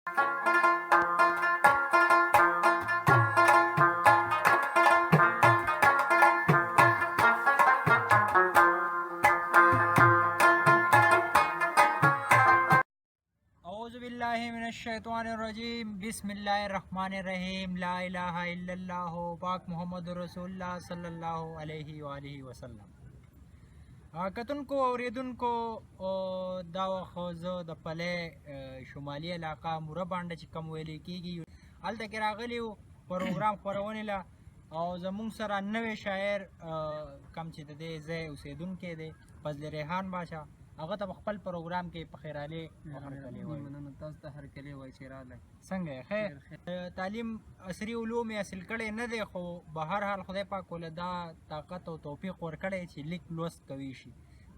اعوذ بالله من الشیطان الرجیم، بسم الله الرحمن الرحیم، لا اله الا الله، پاک محمد رسول الله صلی الله علیه و آله وسلم. کتونکو، اوریدونکو، دا وخت زه د پلې شمالي علاقه موره باندې چې کوم ویل کېږي، هلته کې راغلی و پروګرام خپرونې له، او زمونږ سره نوی شاعر کم چې د دې ځای اوسېدونکی دی، فضل ریحان باچا، هغه ته په خپل پروګرام کې په خیرالې او هرکلی وایو. مننه، تاسو ته هرکلی وایي چې راغلی. څنګه یې؟ خیر؟ تعلیم عصري علوم یې حاصل کړی نه دی، خو به هر حال خدای پاک وله دا طاقت او توفیق ورکړی چې لیک لوست کوي شي.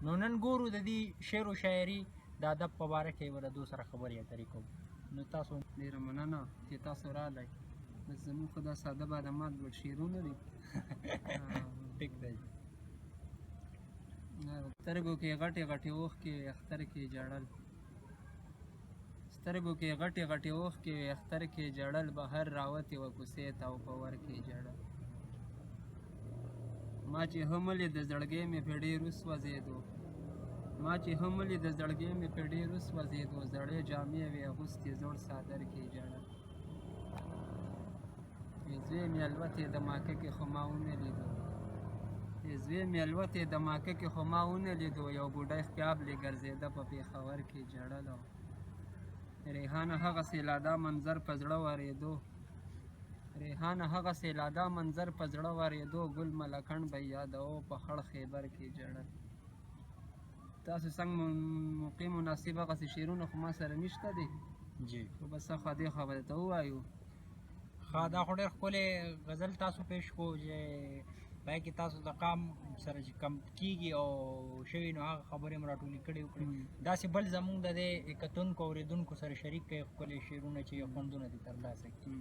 نو نن ګورو د دې شعر و شاعري د ادب په باره کې به له دوی سره خبرې اترې کوو. نو تاسو ډېره مننه چې تاسو راغلی. بس زموږ خو دا ساده بادامات لوړ شعرونه دي. ټیک دی. سترګو کې غټې غټې اوښکې وې، اختر کې ژړل. سترګو کې غټې غټې اوښکې وې، اختر کې ژړل، بهر راوتې وه کوڅې ته او په ور کې ژړل. ما چې هم ولید زړګی مې په ډېر وسوځېدو، ما چې هم ولید زړګی مې په ډېر وسوځېدو، زړې جامې وې اغوستې، زوړ څادر کې ژړل. زوی مې الوتې د ماکه کې خو ما ونه لیدو، زوی مې الوتې د ماکه کې خو ما ونه لیدو، یو بوډۍ ښکابلې ګرځېده په پېښور کې ژړل. ریحانه هغسې لا دا منظر په زړه ورېدو، ریحانه هغسې لا دا منظر په زړه ورېدو، ګل ملکڼ به یې یادوو په خړ خیبر کې ژړل. تاسو څنګه موقع مناسب هغسې شعرونه خو ما سره نشته دی خو بس ښه دې خوا به درته ووایو. ښه، دا خو ډېر ښکلی غزل تاسو پیش کو چې پای کې تاسو د قام سره چې کم کیږي او شوي، نو هغه خبرې مو راټولې کړې وکړې. داسې بل زمونږ د دې کتونکو اورېدونکو سره شریک کړئ ښکلي شعرونه چې خوندونه دې ترلاسه کړي.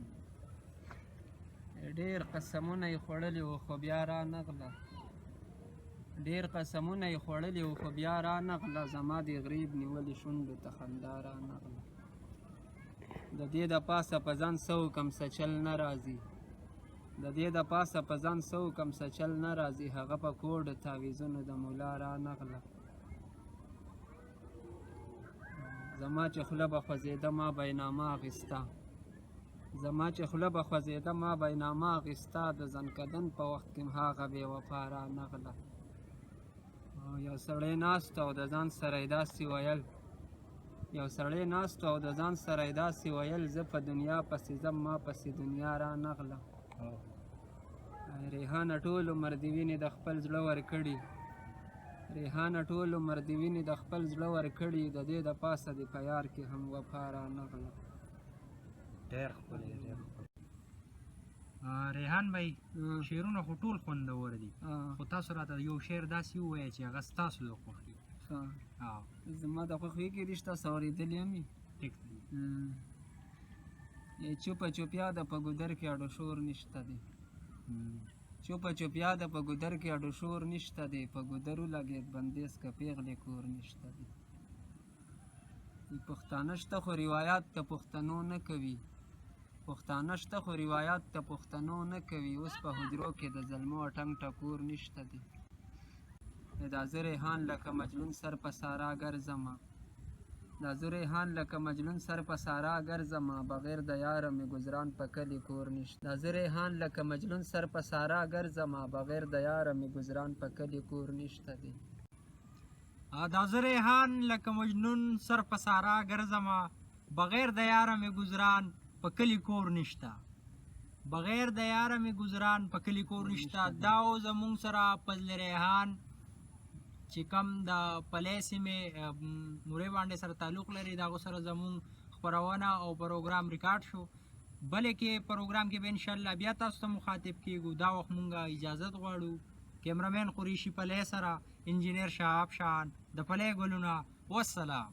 ډېر قسمونه یې خوړلي وو خو بیا را نغله، ډېر قسمونه یې خوړلي وو خو بیا را نغله، زما د غریب نیولې شونډو ته خندا را نغله. د دې د پاسه په ځان څه وکم څه چل نه راځي، د دې د پاسه په ځان څه وکم څه چل نه راځي، هغه په کوډ تعویذونو د مولا را نغله. زما چې خوله به خوځېده ما به یې نامه اخیسته، زما چې خوله به خوځېده ما به یې نامه اخیسته، د ځنکدن په وخت کې هغه بې وفا را نغله. یو سړی ناست او د ځان سره یې داسې ویل، یو سړی ناست او د ځان سره یې داسې ویل، زه په دنیا پسې ځم ما پسې دنیا را نغله. ریحانه ټول عمر دې وینې د خپل زړه ورکړي، ریحانه ټول عمر دې وینې د خپل زړه ورکړي، د دې د پاسه دې په یار کې هم وفا را نغله. ډېر ښکلی، ډېر ښکلی. ریحان بھائی، شعرونه خو ټول خوندور دي، خو تاسو راته یو شعر داسې ووایه چې هغه ستاسو د خوښي. زما د خوښي کې دي چې تاسو اورېدلي هم وي. ټیک دی. چوپه چوپیا ده په ګودر کې اډو شور نشته دی، چوپه چوپیا ده په ګودر کې اډو شور نشته دی، په ګودر ولګېد بندیز که پېغلې کور نشته دی. پښتانه شته خو روایات د پښتنو نه کوي، پښتانه شته خو روایات د پښتنو نه کوي، اوس په حجرو کې د زلمو ټنګ ټکور نشته دی. دا زه ریحان لکه مجنون سر په سارا ګرځمه، دا زه ریحان لکه مجنون سر په سارا ګرځمه، بغیر د یاره مې ګذران په کلي کور نشته. دا زه ریحان لکه مجنون سر په سارا ګرځمه، بغیر د یاره مې ګذران په کلي کور نشته دی. دا زه ریحان لکه مجنون سر په سارا ګرځمه، بغیر د یاره مې ګذران په کلي کور نشته، بغیر د یاره مې ګذران په کلي کور نشته. دا و زمونږ سره فضل ریحان چې کم د پلی سیمې مورې باندې سره تعلق لري، د هغو سره زمونږ خپرونه او پروګرام ریکارډ شو. بلې کې پروګرام کې به انشاءالله بیا تاسو ته مخاطب کیږو. دا وخت مونږ اجازت غواړو. کیمرامین قریشي پلی سره، انجینر شهاب شان، د پلی ګلونه. والسلام.